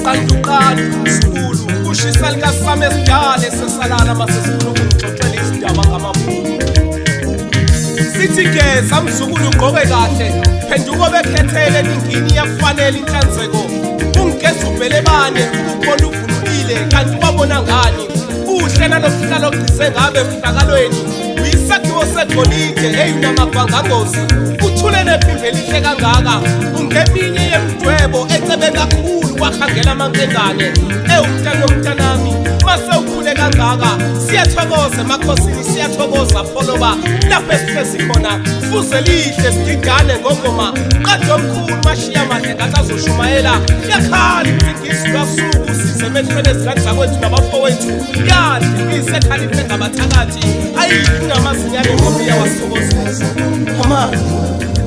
Qanduqandu mzukulu, kushisa likasame esidala esesalala mase sifuna ukungixoxela izindaba ngamaphupho. Sithi geza mzukulu ugqoke kahle, phenduka obekhethele ningini iyakufanela inhlanzeko. Ungigeza ubhelebane ukubona uvunulile kanti wabona ngani? Uhle nalobuhlalo ogqize ngabe efihlakalweni. Uyisakhiwo segolide hey unamabhangangozi. Uthule nephimbo elihle kangaka. Ungeminye yemidwebo ecebe kakhulu kwakhangela amankengane. Ewumntana omntanami mase ukhule kangaka siyathokoza emakhosini siyathokoza pholoba lapho esihlezi khona fuze lihle sigigane ngongoma qede omkhulu mashiya mahle ngathi azoshumayela yakhala insingizi lwasuku size emehlweni ezingane zakwethu nabafowethu yadlibise ekhaliphe ngabathakathi ayikho ngamazinyane ngoba iyawasithokozisa. Amandla.